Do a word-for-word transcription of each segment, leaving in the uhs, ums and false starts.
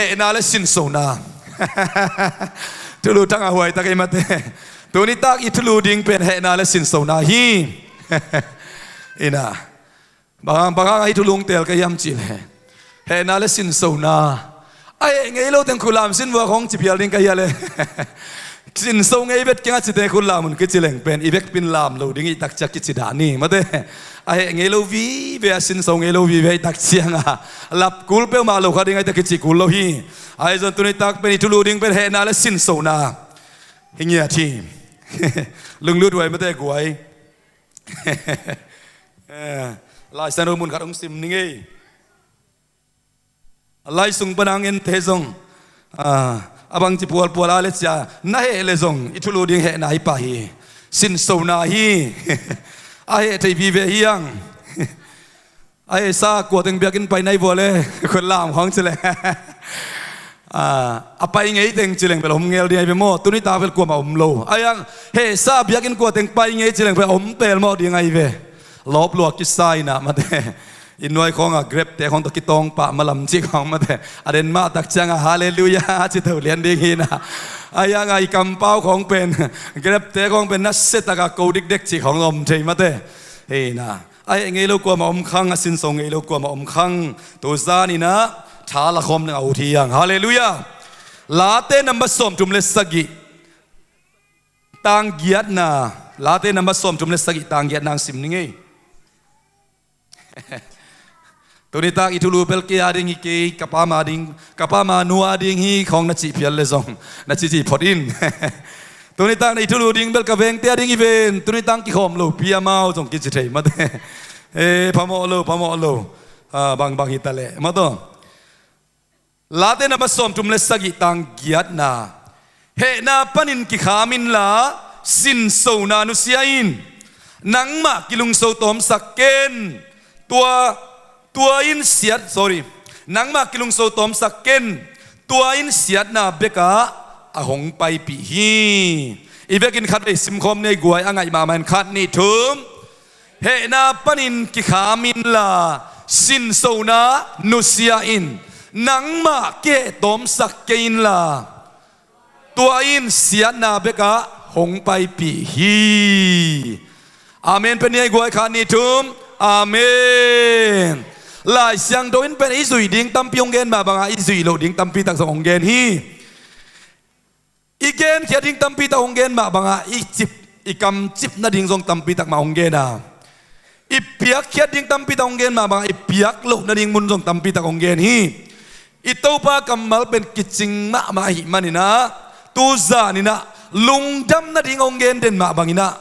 Hehna le sinsona. Thulu thang a huai tak ei mate. Tuni tak i thulu ding pen hehna le sinsona hi. Ina. Bang hang, bang hang a i thulu hong teel ka hiam cih leh, hehna le sinsona. A heh ngei lo teng khulam sin vua khawng ci phial ding ka hia leh. Sinso ngei bet kiang a cite khulam un kici leng pen i vekpi in lam lo ding i tak ciang kici dah ni mate. A heh ngei lo vive a, sinso ngei lo vive i tak ciang a lap kul peuhmah lo kha ding a i tak kici kul lo hi. Ahi zong tuni tak pen i thulu ding pen hehna le sinsona. Hi ngiat hi. Lunglut huai mate guai. Eh, Lai Siangtho mun khat hong sim ning ei. A Lai Siangtho pan a hong en te zong, ah, a bangci pualpual a le cia na heh le zong i thulu ding hehna hi pah hi. Sinsona hi. A heh thei vive hi hang. A hehsa kua teng biakinn pai nai vua le, khulam khawng ci le. Ah, a pai ngei teng ci leng bel om ngel ding ahi ve maw? Tuni tak bel kuamah om lo. Ahi hang hehsa biakinn kua teng pai ngei ci leng bel om pelmawh ding ahi ve. Lawp lua kisa ina mate. I nuai khawng a Grab te khawng tawh kitawng pah malam cih khawng mate. A den mah tak ciang a halleluiah ci to lian ding hi ina. Ahi hang a i kampau khawng pen Grab te khawng pen nasia tak a ko dikdek cih khawng om thei mate. Hi ina. A heh ngei lo kuamah om khang, a sinso ngei lo kuamah om khang. Tu zan ina tha la khawm ding a ut hi hang. Halleluiah. Late number sawmthum le sagih, tang giatna. Late number sawmthum le sagih, tang giatna hong sim ning ei. Tuni tak i thulu bel kei a ding hi, kei ka pa ma ding, ka pa ma nu a ding hi khawng na cih phial le zong na cici phot in. Tuni tak na i thulu ding bel ka vengte a ding hi ven, tuni tak kikhawm lo pi amau zong kici thei mate. Eh, phamawh lo, phamawh lo. Ah, bangbang hi ta leh mate. Late number sawmthum le sagih, tang giatna. Hehna panin kikham inla sinsona nusia in. Nangmah kilungso tawmsak ken. Tua, tua in siat, sorry. Nangmah kilungso tawmsak ken. Tua in siatna bekah a hong paipih hi. I vekin khatvei simkhawm ni ei guai, a ngaih mahmah in, khat, nih, thum. Hehna panin kikham inla sinsona nusia in. Nangmah kiheh tawmsak kei inla tua in siatna bekah hong paipih hi. Amen pia ni ei guai, khat, nih, thum. Amen. Lai Siangtho in pen i zuih ding tampi hong gen mah bangah i zuih loh ding tampi tak zong hong gen hi. I genkhiat ding tampi tak hong gen mah bangah i cip, i kamcip nading zong tampi tak mah hong gen a, i piakkhiat ding tampi tak hong gen mah bangah i piak loh nading mun zong tampi tak hong gen hi. I Topa kammal pen kicing mahmah ahih manin ah, tu zan in ah lungdam nading hong gen den mah bangin ah,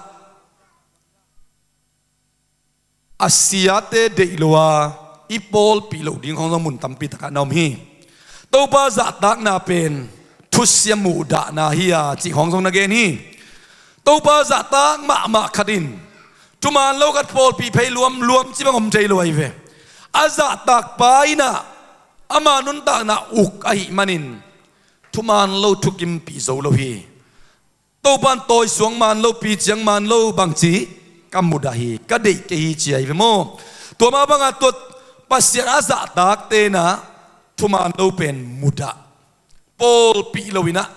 a siate deih lo a, i pawlpih loh ding khawng zong mun tampi takah na om hi. Topa zahtakna pen thusia muhdahna hi a, cih khawng zong na gen hi. Topa zahtak mahmah khat in thuman lo khat pawlpih phei luamluam ci bang om thei lo ahi ve. A zahtak pa in ah ama nuntakna uk ahih manin thuman lo thukimpih zo lo hi. Topa in tawisuang man lo, piciang man lo, bangci ka mudah hi, ka deih kei hi ci ahi ve maw? Tua mah bangah tua Pasian a zahtakte in ah thuman lo pen mudah, pawlpih lo in ah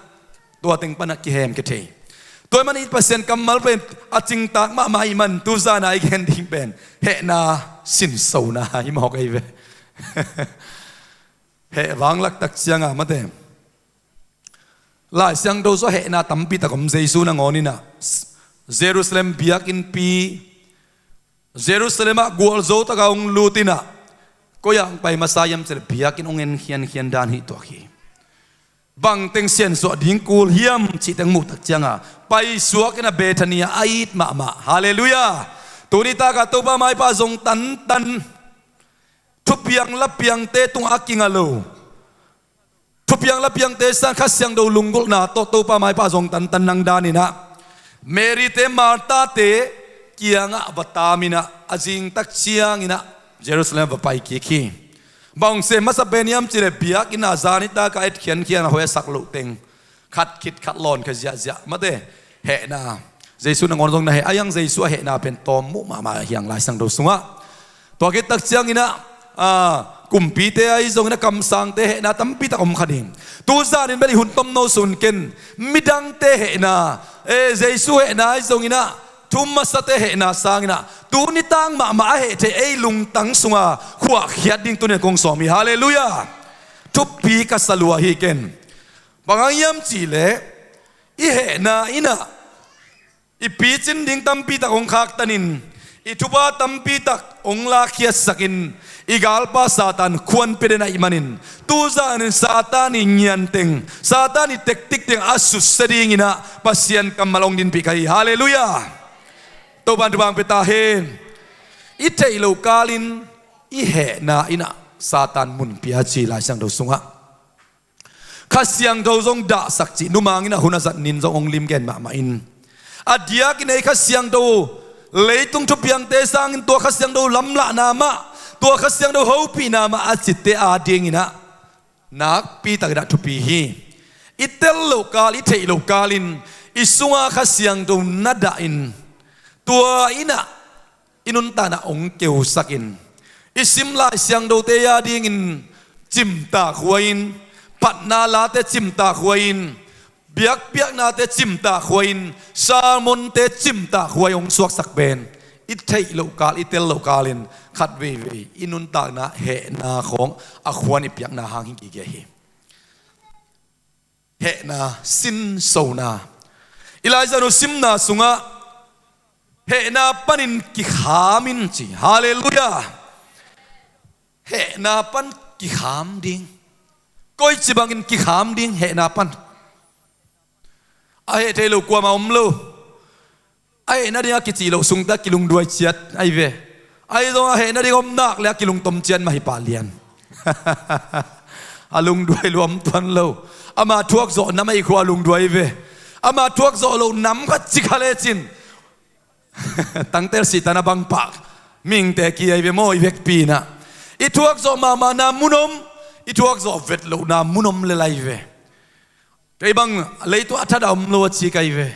tua teng pan ah kihem kithei. Tua ahih manin Pasian kammal pen a cingtak mahmah ahih man tu zan a i gen ding pen hehna sinsona hi mawk ahi ve. Heh vanglak tak ciang a mate, Lai Siangtho sung ah hehna tampi tak om. Jesu nangawn in ah Jerusalem biakinnpi, Jerusalem ah gualzo tak a hong lut in ah, koi ah hong pai masa hiam cih leh biakinn hong en khiankhian dan hi tuak hi. Bang teng siansuah ding kul hiam cih teng muh tak ciang a, paisuak in ah Bethania a it mahmah. Halleluiah. Tuni tak a Topa maipa zong tantan, thupiang lapiangte tungah a kinga lo, thupiang lapiangte sang Kha Siangtho lunggulhna tawh Topa maipa zong tantan nang dan in ah, Mary-te Martha-te kiangah va tam in ah, a zing tak ciang in ah Jerusalem va pai kik hi. Bang sem masa pen hiam cih leh biakinn ah zan nitak a et khiankhian a hoih a sak loh teng khat khit khat lawn kha ziahziah mate. Hehna, Jesu nangawn zong na heh, ahi hang Jesu a hehna pen tawm muh mahmah hi hang Lai Siangtho sungah. Tua khit tak ciang in ah, ah, Kumpite ahi zongin a kamsangte hehna tampi tak om kha ding. Tuzan in bel i hun tomno sun ken midangte hehna, e, Jesu hehna ahi zongin a thu masate hehna sangin a tuni tang mahmah a heh thei ei lungtang sunga khuahkhiat ding tunian kong sawm hi. Halleluiah. Thupi ka sa lua hi ken. Bang hang hiam cihleh i hehna in a i picin ding tampi tak hong khaktanin, i thupha tampi tak hong lakkhiatsakin, i galpa Satan khuan pia den ahih manin, tuzanin Satan i ngianteng, Satan i tektik teng a sutsia dingin a Pasian kammal hong dinpih ka hi. Halleluiah. Topan thupha hong pia ta hen. I theih loh kalin i hehna in a Satan mun pia ci Lai Siangtho sungah. Kha Siangtho zong dahsak cih numang in a hun a zat nin zong hong lim gen mahmah in, a diakin ei Kha Siangtho, leitung thupiangte sangin tua Kha Siangtho lamlahna mah, tua Kha Siangtho hopihna mah a cite adingin a nakpi takin a thupi hi. I tel loh kal, i theih loh kalin i sunga Kha Siangtho na dahin, tua in a i nuntakna hong keusakin, i sim Lai Siangthote adingin cimtak huai-in, phatna late cimtak huai-in, biakpiaknate cimtak huai-in, sermonte cimtak huai hong suaksak pen, i theih loh kal, i tel loh kalin khat veivei i nuntakna hehna khawng a khuan i piakna hang hi gige hi. Hehna, sinsona. I Lai Siangtho simna sungah hehna panin kikham in ci. Halleluiah. Hehna pan kikham ding. Koici bangin kikham ding hehna pan? A heh thei lo kuamah om lo. A heh nading a kicih loh sungte a kilungduai ciat ahi ve. Ahi zong a heh nading om nak le a kilungtom ciat mah hi pah lian. A lungduai lua om tuan lo. Ama thuak zawh nam ahi khua a lungduai ve. Ama thuak zawh loh nam khat ci kha lecin tangtel sihtan a bang pah mihingte ki ahi ve maw, i vekpi in a. I thuak zawh mahmahna mun om, i thuak zawh vet lohna mun om lel ahi ve. Kei bang leitung a thadah om lo a ci ka hi ve.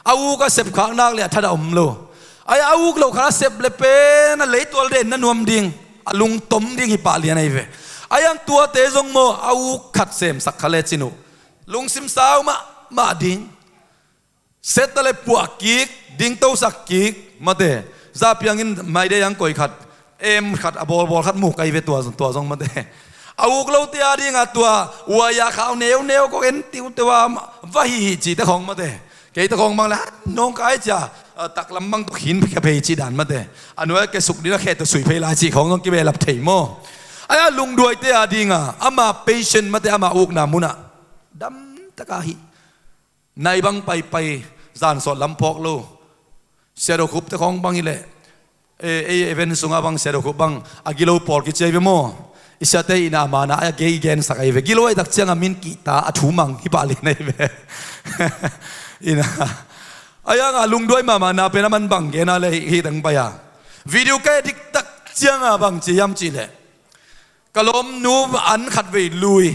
A uk a sepkhak nak le a thadah om lo. Ai a uk lo khat a sep le pen a leitual den na nuam ding, a lungtom ding hi pah lian ahi ve. Ai ang tuate zong maw a uk khat semsak kha lecin uh lungsim sau mahmah ding. Setta le puah kik, dingtosak kik mate. Zapiangin maide ang koi khat, em khat, a bawlbawl khat muk ka hi ve tua zong, tua zong mate. A uk lote adinga tua uaia khau neuneu kok en tiuteu a va hihih cihte khawng mate. Keite khawng bang le nong kai cia, a, taklam bang tuk hin phe phei cih dan mate. A nuai a kesuk dina khe tua sui phei lai cih khawng zong kibehlap thei maw. Ai a lungduaite adinga ama patient mate, ama ukna munah damtaka hih. Nai bang paipai, zan sawt lam phawk lo. Sia Do Khup te khawng bang hi leh, e, ei event sungah bang Sia Do Khup bang a gilo pawl kici ahi ve maw. I siate ina mana a gei gensak ahi ve. Gilo ahi tak ciangah min kihta a thu mang hi pah lian ahi ve. Ina. A yangah lungduai mahmahna pen a man bang gena le hih, hih teng pai a. Video ka edit tak ciangah bang ci hiam cih leh, ka lawmnu an khat vei lui.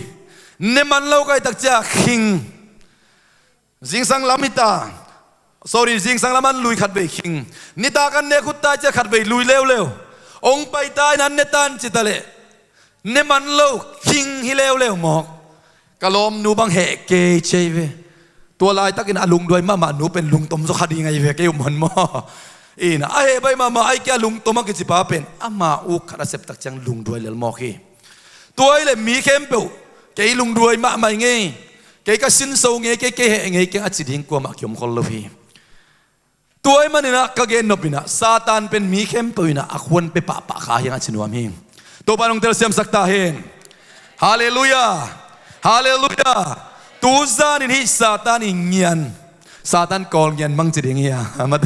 Ne man lo ka hih tak ciah khing. Zingsang lam hi ta. Sorry, zingsang lam an lui khat vei khing. Nitak an ne khut ta ciah khat vei lui leuleu. Ong pai ta in an ne tan ci ta leh, ne man lo khing hi leuleu mawk. Ka lawmnu bang heh kei cei ve. Tua laitakin a lungduai mahmah nu pen lungtom zaw kha ding ahi ve, kei um hon maw. Ina, a heh bai mahmah ai kia lungtom a kici pa pen ama uk khat a sep tak ciang lungduai lel mawk hi. Tua hi leh mi khempeuh, kei lungduai mahmah i ngei, kei ka sinso ngei, kei, kei heh ngei keng a ci ding kuamah kiom khol lo hi. Tua ahih maninah ka gen nop inah Satan pen mi khempeuh inah a khuan pia pahpah kha hiang a ci nuam hi. Topa nong telsiamsak ta hen. Halleluiah. Halleluiah. Tuzanin hih Satan i ngian, Satan kawl ngian mang ci ding hi a, mate.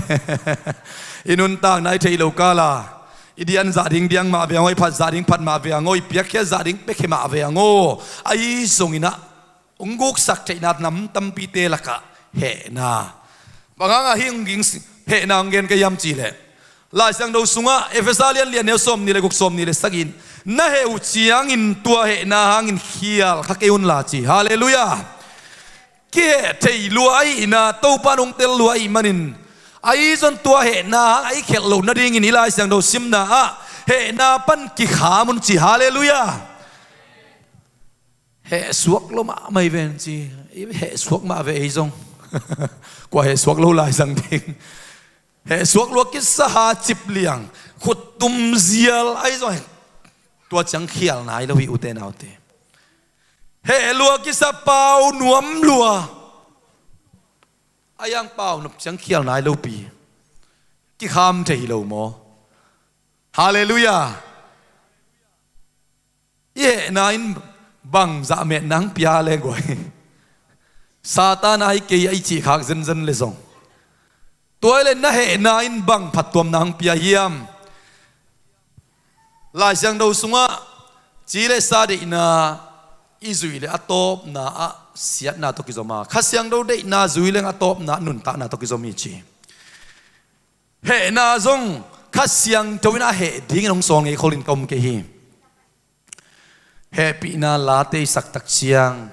I nuntakna i theih lo kala i dian zah ding diang mah ve ang aw, i phat zah ding phat mah ve ang aw, i piakkhiat zah ding piakkhiat mah ve ang aw. Ahi zonginah hong guksak theihna nam tampite lakah hehna. Bang hangah hih hong ging si-, hehna hong gen ka hiam cihleh, Lai Siangtho sungah Efesa lian lian neu sawm nih le guk, sawm nih le sagih in, na heh uh ciangin tua hehna hangin khial kha kei unla ci. Halleluiah. Kiheh thei lua ahihna Topa in hong tel lua ahih manin, ahi zong tua hehna hang a i khelh loh nadingin i Lai Siangtho simna ah Hehna pan kikham un ci. Halleluiah. Hehsuak lo mahmah hi ven ci. Hehsuak mah ve ei zong. Kua hehsuak lo lai zang ding. Hehsuak lua kisa ha cip liang, khuttum zial ahi zong, tua ciang khial nai lo hi ute naute. Heh lua kisa pau nuam lua, a iang pau nop ciang khial nai lopi. Kikham thei hi lo maw? Halleluiah. I hehna in bang zahmet nang pia le guai. Satan a hi kei a i cih khak zenzen le zong. Tua i le na hehna in bang phattuam nang pia hiam? Lai Siangtho sungah ci le sa deihna i zui le a tawpna ah siatna tawh kizom a, Kha Siangtho deihna zui leng a tawpna nuntakna tawh kizom hi ci. Hehna zong Kha Siangtho in a heh dingin hong sawl ngei kholin ka um kei hi. Hehpihna late i sak tak ciang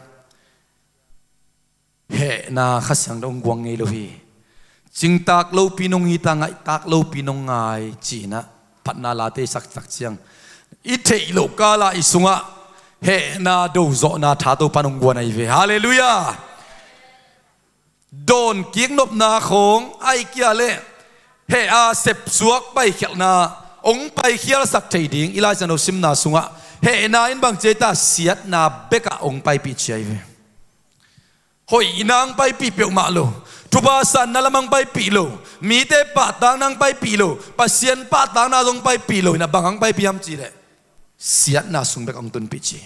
hehna Kha Siangtho hong guang ngei lo hi. Cingtak lopi nong it a, ngaihtak lopi nong ngai cinah phatna late i sak tak ciang i theih loh kalah i sungah hehna dozawhna tha Topa in hong guan ahi ve. Halleluiah. Dawn kik nopna khawng ahi kia le heh a sepsuak paikhialhna hong paikhialsak thei ding i Lai Siangtho simna sungah hehna in bang ci ei ta, siatna bekah hong paipih ci ahi ve. Hoihna hong paipih peuhmah lo. Thupha sanna lam hong paipih lo. Mite pahtakna hong paipih lo. Pasian pahtakna zong hong paipih lo. Inah bang hong paipih hiam ci leh siatna sung bekah hong tunpih ci.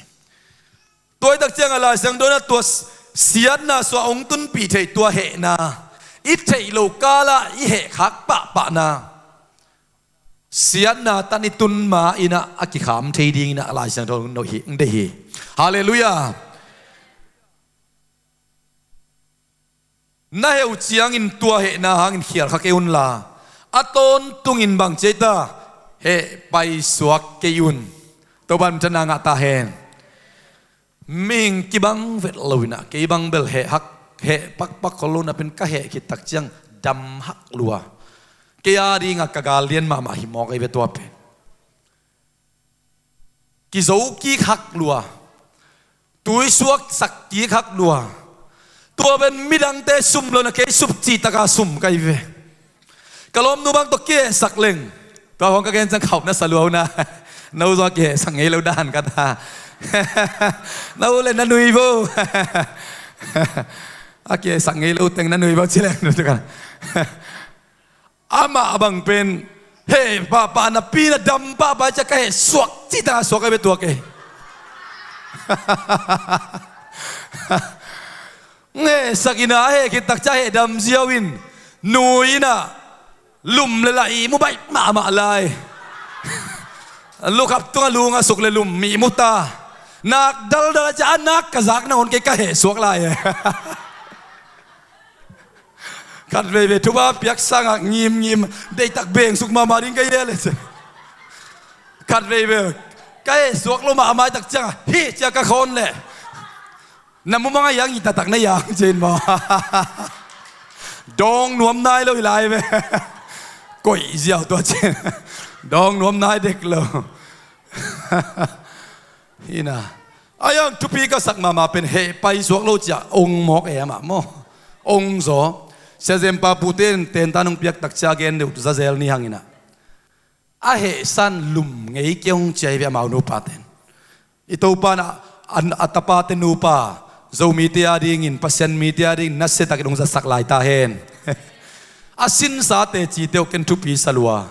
Tua i tak ciangah Lai Siangtho inah tua siatna sungah hong tunpih thei tua hehna i theih loh kalah i hehkhak pahpahna siatna tan i tun ma inah a kikham thei ding inah Lai Siangtho hong deih hi. Halleluiah. Na heh uh ciangin tua hehna hangin khial kha kei unla, a tawntungin bang ci ei ta, heh paisuak kei un. Topa in minthanna ngah ta hen. Mihing kibang vet lo inah kei bang bel heh hak, heh pakpak khol lo napi-in ka heh khit tak ciang dam hak lua. Kei a dingah ka gal lian mahmah hi mawk ahi ve tua pen. Kizo kik hak lua. Tuisuak sak kik hak lua. Tua pen midangte sum lo na kei sup cihtaka sum ka hi ve. Ka lawmnu bang tawh kihehsak leng tua hong ka gen ciang khauh na sa lua uh na. Na u zong a kihehsak ngei lo dan ka ta. Na u le na nui vo. A kihehsak ngei lo teng na nui vo ci leng tu kan. Amah bang pen heh pahpah napi na dam pahpah cia ka heh suak cita suak a bia tuak e. Ngehsak inah a heh khit tak cia heh dam ziau in nui inah lum le lah ihmu baih mahmah lai. Lukhap tungah lung a suk le lum ihmu ta. Nak daldal a cia a nak ka zak nangawn kei ka heh suak lai e. Khat veivei thupha piak sangah ngimngim deihtak bengsuk mahmah ding ka hi e le ci. Khat veivei ka heh suak lo mahmah tak ciangah hih cia ka khawn leh na mumang a hiang hih taktak na hiang ci-in maw? Dawng nuam nai lo hi lai ve. Koih ziau tua ci-in dawng nuam nai dek lo. Hina a hiang thupi ka sak mahmah pen heh paisuak lo cia ong mawk e amah maw? Ong zaw. Sia Zempa pute in tentan hong piak tak cia gen deuh zazel ni hanginah a hehsan lum ngei kei hong cia hi ve amau nupa ten. I Topa in a, a, a tapate nupa Zomite a dingin Pasian mite a dingin nasiatakin hong zatsak lai ta hen. A sinsate cite uh ken thupi sa lua.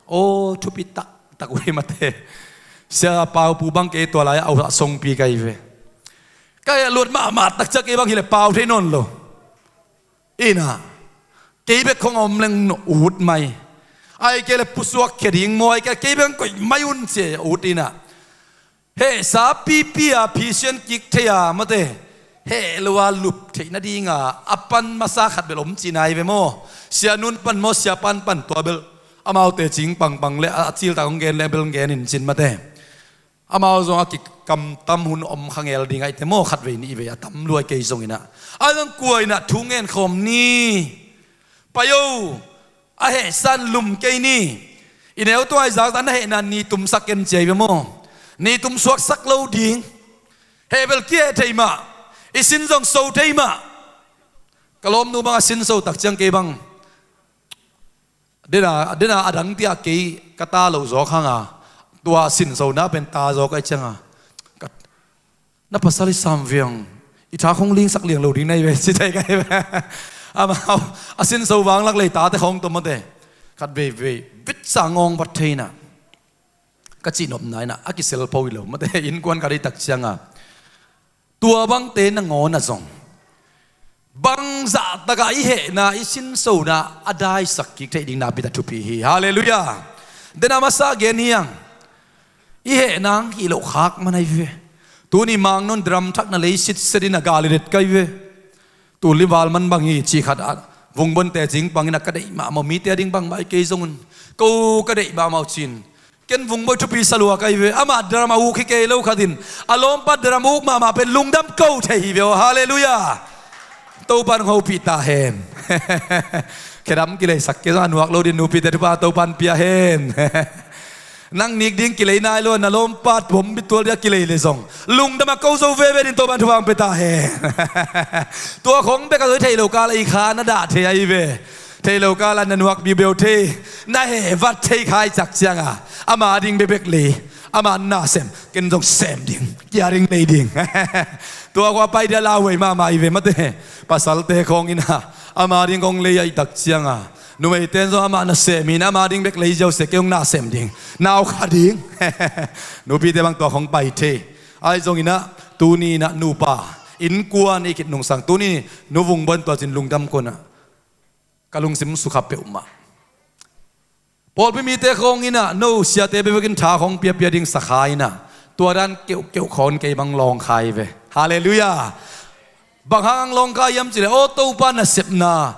Aw thupi taktak uh hi mate. Sia Paupu bang kei tua lai-ah a songpi ka hi ve. Ka heh luat mahmah tak cia kei bang hileh pau thei nawn lo. Inah kei bek khong a om leng ut mai. Ai kei le pusuak khia ding maw ai kei le kei bek koih mai un cia ut inah. Hehsa pipi a phisian kik thei a mate heh lo a lup theih nadinga a pan masa khat bel om cihna hi ve maw? Sia nun pan maw sia pan pan tua bel amaute cing pangpang le a ciltak hong gen le bel hong gen in cin mate. Amau zong a kikamtam hun om kha ngel ding ahite maw khat vei nih vei a tam luai kei zong inah a zong kua inah thu ngen khawm ni. Pai o a hehsan lum kei ni. I neu tua i zak zak na hehna ni tumsak ken ci ahi ve maw? Ni tumsuaksak lo ding. Heh bel kiheh thei mah. I sin zong so thei mah. Ka lawmnu bang a sin so tak ciang kei bang dena, dena a dang tiah kei ka ta lo zawk hanga, tua sin so na pen ta zawk ahi cianga, ka, na pasal i sam viang, i tha khong lingsak liang lo ding na hi ve, ci thei ka hi ve. Amau a sin so vanglak lei tate khong tawh mate, khat veivei vitsa ngawng vat thei na, ka cihnopna ina a kisel pho hi lo mate, innkuan ka dei tak cianga, tua bangte nangawn ah zong bangzah takah i hehna, i sinsona a daisak kik theih ding nakpi tak thupi hi. Halleluiah. Dena masa gen hiang, i hehna ang hih loh khak man ahi ve. Tuni Mangno in drum thakna lei sitset in a gal i ret ka hi ve. Tul i val man bang hi cih khat ah vungbawn tecing pangin a ka deih mahmah, mite a ding bangmah hi kei zongun ko ka deih mahmah uh cin. Ken vungbawi thupi salua ka hi ve. Amah drum a uk hi kei lo khatin a lawmpa drum uk mahmah pen lungdam ko thei hi ve aw. Halleluiah. Topan hopih ta hen. Khedam kileisak kei zong a nuak lo din nupite thupha Topan pia hen. Nang nik ding kilei nai lo, na lawmpa bom bitual dia kilei le zong lungdam a ko zo veve din Topan thupha hong pia ta hen. Tua khong bek a zoi thei lo kala i kha na dah thei ahi ve. Thei lo kala na nuak biubeu thei, na heh vat thei khai cak cianga ama ding bekbek lei, ama na sem, ken zong sem ding, kia ding lei ding. Tua khua pai dia lauhuai mahmah i ve mate. Pasalte khong ina ama ding khong lei ahi tak cianga, numeite in zong ama na sem in ama ding bek lei ziau se, kei hong na sem ding, nau kha ding. Nupite bang tua khong pai thei. Ahi zong ina, tuni ina nupa innkuan i kit nungsang tuni nu vungbawn tua cin lungdam kona ka lungsim sukha peuhmah. Pawlpi mite khawng inah no siate bebekin tha khawng piapia ding sakha inah tua dan keuhkeuh khawn kei bang lawngkhai ve. Halleluiah. Bang hang lawngkhai hiam cileh aw Topa nasepna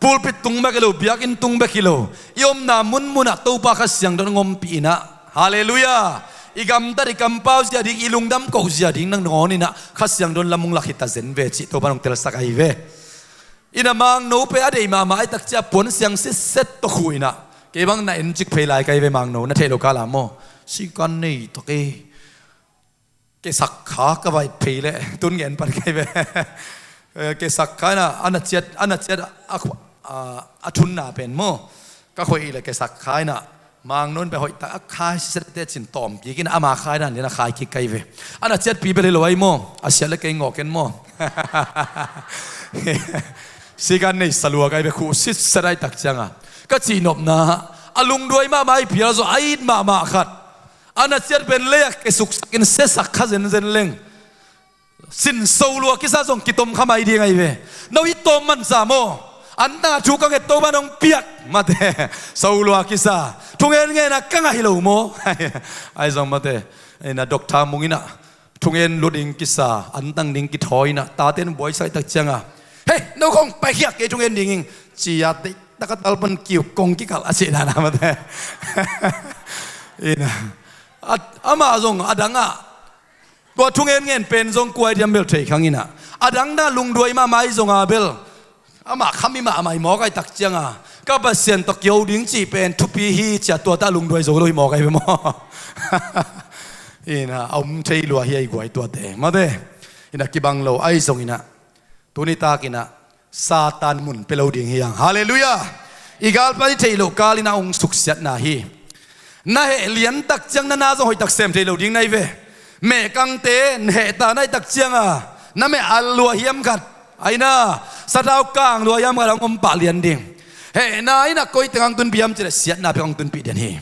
pulpit tung bek hi lo, biakinn tung bek hi lo, i omna munmunah Topa Kha Siangtho in ngompih inah, halleluiah, i gamtat i kampau zia ding, i lungdam koh zia ding nangawn inah Kha Siangtho in lamung lak hita zen ve cih Topa in hong telsak ahi ve. Ina Mangno pen a deih mahmah ai takcia puan siang sitset tawh khuh inah kei bang na en cik phei lai kai ve Mangno, na theih lo kala maw? Sikan nei tak e. Kesak kha ka vai phei leh tun ngen pan kai ve. Kesak kha inah a na ciat, a na ciat a, a, a thunna pen maw? Ka khoih le kesak kha inah Mangno in bia hoih tak a khai sisat teh cin tawm kik in ama khai dan lian a khai kik kai ve. A na ciatpi bel hi lo ai maw? A siat le kei ngawh ken maw? Sikan nei salua kai ve khuh sisat ai tak cianga ka cihnopna a lungduai mahmah ai phial zawh a it mahmah khat. A na ciat pen lei a kesuksak in sesak kha zenzen leng. Sin so lua kisa zong kitom kha mai ding ahi ve. No hi tawm mansa maw? Antanga thu ka nget Topa nong piak mate. So lua kisa thungen ngena ka ngah hi lo maw? Ai zong mate. Ina Doctor Mung inah thungen lut ding kisa antang ding kithawi inah taten buaisak tak cianga hei no khong paikhiak kei thungen ding ing cia deih taka talpan kiu kong kikal a sih nana mate. Ina amah zong adangah tua thungen ngen pen zong kuai diam bel thei khang inah adang na lungduai mahmah i zonga bel amah khami mahmah i mawk ai tak cianga ka Pasian tawh kio ding cih pen thupi hi cia tuata lungduai zo lo i mawk ai ve maw? Ina a um thei lua hi ai guai tuate mate. Ina kibang lo ai zong inah tuni tak inah Satan mun pe lo ding hi ang. Halleluiah. I galpa i theih loh kal inah hong suksiatna hi. Na heh lian tak ciang na na zong hoih tak sem thei lo ding na hi ve. Mehkangte na heh ta na hi tak cianga na meh al lua hiam khat aina sathau kang lua hiam khat hong om pah lian ding. Hehna inah koi teng hong tunpih hiam cileh siatna pek hong tunpih dian hi.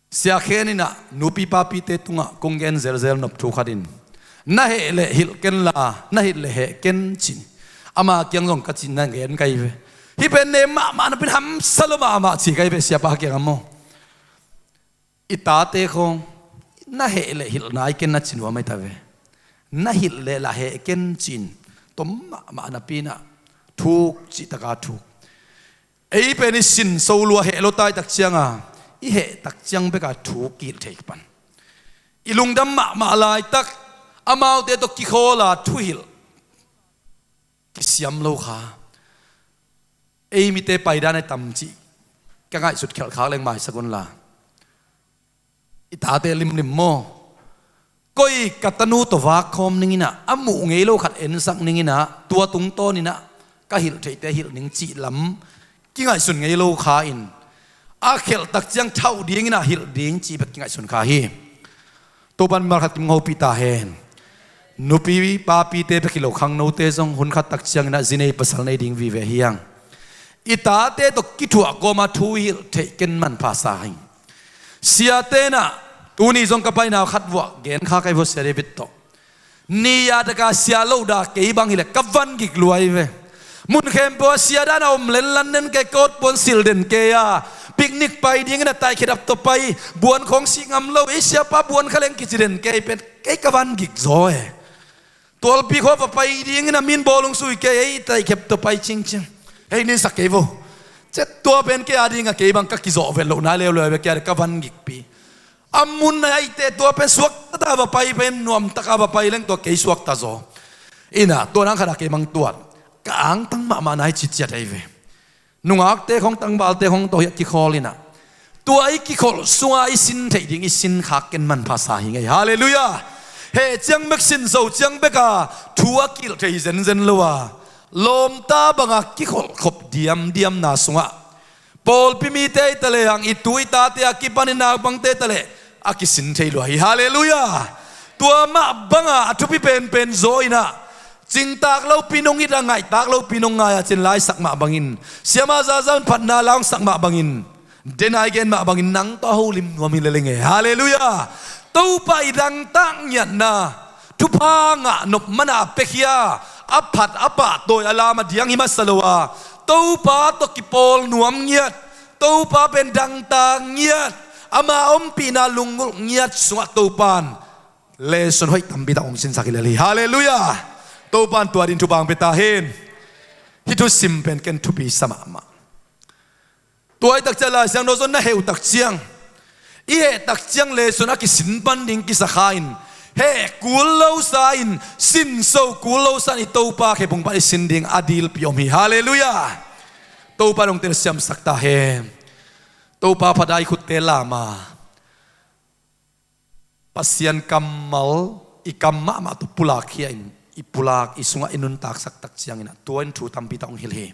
Siakhen inah nupi papite tungah kong gen zelzel nop thu khat in na heh leh hilh ken la na hilh leh heh ken cin ama kiang zong ka cin na gen kai ve. Hih pen ne mahmah napin hamsa lo mahmah ci kai ve siapa kiang a maw? I tate khawng na heh leh hilh nai ken na ci nuam ahi ta ve. Na hilh leh la heh ken cin tom mahmah napinah thuk cihtaka thuk. Ei pen i sin so lua heh lo tai tak cianga i heh tak ciang beka thu kihilh thei pan i lungdam mahmah laitak amaute tawh kikhawla thuhilh kisiam lo kha. Ei mite paidan ai tam cih Ka ngaihsut khelh khak leng maisak unla, i tate limlim maw, koi ka tanu tawh vak khawm ning inah, a muh ngei lo khat ensak ning inah, tua tungtawn inah ka hilh theihte hilh ning cih lam kingaihsun ngei lo kha in, a khelh tak ciang thauh ding inah hilh ding cih bek kingaihsun kha hi. Topan mimal khat kim hopih ta hen. Nupi papite bek hi lo, khangnote zong hun khat tak ciang inah zi nei pasal nei ding vive hi hang. I tate tawh kithuah kawma thu hilh theih ken manpha sa hi. Siate inah tuni zong ka paina khat vuah gen kha ka hi vua, Sia David tawh. Ni a taka sia lo da kei bang hileh ka van gik lua hi ve. Mun khempeuh a sia dan a om lenlan den kei, kawt puan sil den kei a, picnic pai dingin a taihkhiat ap tawh pai, buan khawng sih ngam lo, ei siapa buan kha leng kici den kei pen kei ka van gik zaw e. Tualpi khua va pai dingin a min bawlung sui kei, ei taihkhiat tawh pai cingcing. Hei ninsak kei vo. Cet tua pen kei a dinga kei bang ka kizawh vet loh nai leuleu ve, kei a ding ka van gikpi. A mun a eite tua pen suakta va pai pen, nuamtaka va pai leng tua kei suakta zaw. Inah tua nang khat a kei mang tuat, ka angtang mahmah nai ciciat ei ve. Nungakte khong tangvalte khong tawh hi a kikhawl inah, tua i kikholh sunga i sin theih ding i sin khak ken manpha sa hi ngei. Halleluiah. Heh ciang bek, sin zo ciang beka thu a kilh thei hi zenzen lo a, lawmta banga kikholh khop diamdiamna sungah pawlpi mite i ta lehang, i tu i tate a kipanin naupangte ta leh a kisin thei lua hi. Halleluiah. Tua mah banga a thupi penpen zaw inah, cingtak lopi nong it a, ngaihtak lopi nong ngai a cin, la i sak mah bangin, siama zazaun phatna la hong sak mah bangin, dena i gen mah bangin nang tawh a holim nuam hi leleng e. Halleluiah. Topa i dangtak ngiatna, thupha ngah nop mana a pekhia, a phat a pahtawi a lam a diang hi masa lo a, Topa tawh kipawl nuam ngiat, Topa pen dangtak ngiat, ama ompihna lunggulh ngiat sungah Topan lesson hoih tampi tak hong sinsak hi lel hi. Halleluiah. Topan tua din thupha hong pia ta hen. Hih thusim pen ken thupi sa mahmah. Tua i tak ciang Lai Siangtho zong na heh uh tak ciang, i heh tak ciang lesson a kisin pan ding kisa kha in, heh kul lo sa in, sin so kul lo sa in, i Topa khephung pan i sin ding a dilpi om hi. Halleluiah. Topa dongte na siamsak ta hen. Topa phat a i khutte lama, Pasian kammal i kam mahmah tawh pulak khia in, i pulak, i sungah i nuntaksak tak ciangin ah tua in thu tampi tak hong hilh hi.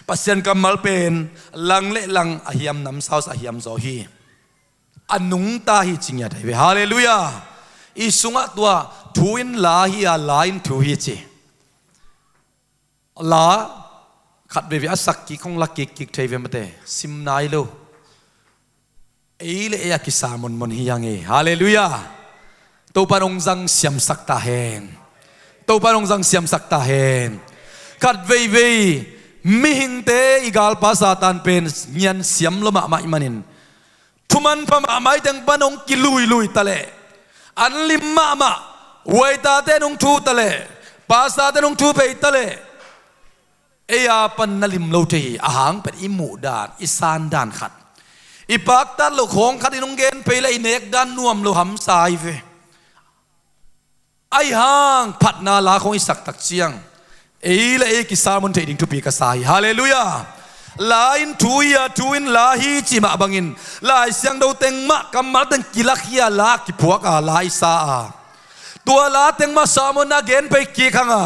Pasian kammal pen lang le lang a hiam, namsau sa a hiam zaw hi. A nungta hi ci ngiat ahi ve. Halleluiah. I sungah tua thu in la hi a, la in thu hi ci. La khat veivei a sak kik hong la kikkik thei ve mate, sim nai lo. Ei le ei a kisa monmon hi hang e. Halleluiah. Topa in hong zang siamsak ta hen. Topa in hong zang siamsak ta hen. Khat veivei mihingte i galpa Satan pen ngian siam lo mahmah ih manin, thumanpha mahmah ih teng pan hong kiluilui ta leh, an lim mahmah, huaitate in hong thu ta leh, pastorte in hong thu phei ta leh, ei a pan na lim lo thei hi. A hang pen i muh dan, i san dan khat, i paktat loh khawng khat in hong gen phei leh i nek dan nuam lo hamsa hi ve. Ahi hang phatna la khawng i sak tak ciang, ei le ei kisamon theih ding thupi ka sa hi. Halleluiah. La in thu hi a, thu in la hi cih mah bangin, Lai Siangtho teng mah, kammal teng kilak hi a, la kiphuak a, la i sa a, tua la teng mah sermon a gen phei kik hang a,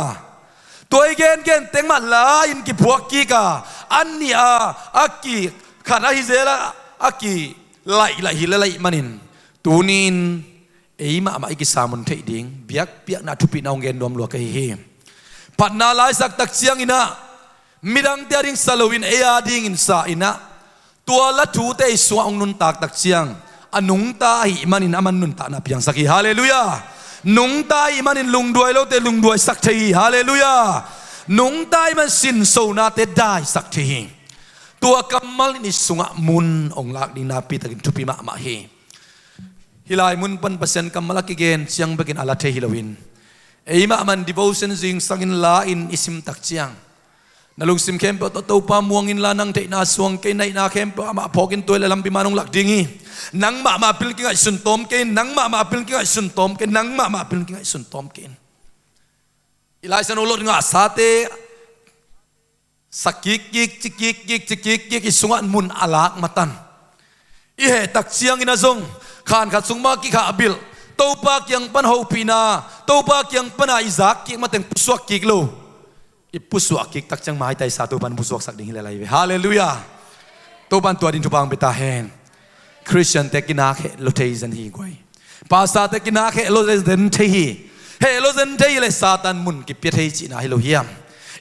tua i gengen teng mah la in kiphuak kik a, an nih a, a ki khat ahi zel a, a kilaih laih hi lel ahih manin, tuni in ei mahmah i kisamon theih ding biakpiakna thupina hong gen nuam lua ka hi hi. Phatna la i sak tak ciangin ah, midangte a ding sa loin ei a dingin sa in ah, tua la thute i sungah hong nuntak tak ciang, a nungta ahih manin aman nuntakna piangsak hi. Halleluiah. Nungta ahih manin lungduai lote lungduaisak thei hi. Halleluiah. Nungta ahih manin sinsonate daisak thei hi. Tua kammal in i sungah mun hong lak ding nakpi takin thupi mahmah hi. Hih lai mun pan Pasian kammal a kigen ciang bekin a la thei hi loin, ei mahmah in devotion zingsangin la in i sim tak ciang, na lungsim khempeuh tawh Topa muang inla, nang theihna suang kei, na hihna khempeuh amah phawkin tua leh lampi man hong lak ding hi. Nang mahmah pil kingaihsun tawm kei, nang mahmah pil kingaihsun tawm kei, nang mahmah pil kingaihsun tawm kei. I Lai Siangtho lot ngahsate sa kikkik, ci kikkik, ci kikkik, i sungah mun a lak matan. I heh tak ciangin a zong khan khat sung mah kikhah bilh, Topa kiang pan hopihna, Topa kiang pana i zak kik mateng pusuak kik lo. I pusuak kik tak ciang maitai sa Topa in pusuaksak ding hi le lai ve. Halleluiah. Topa in tua ding thupha hong pia ta hen. Khristiante kinak heh lo thei zen hi guai. Pastorte kinak heh lo zen thei hi. Heh lo zen thei hi le Satan mun kipia thei cihna hi lo hiam?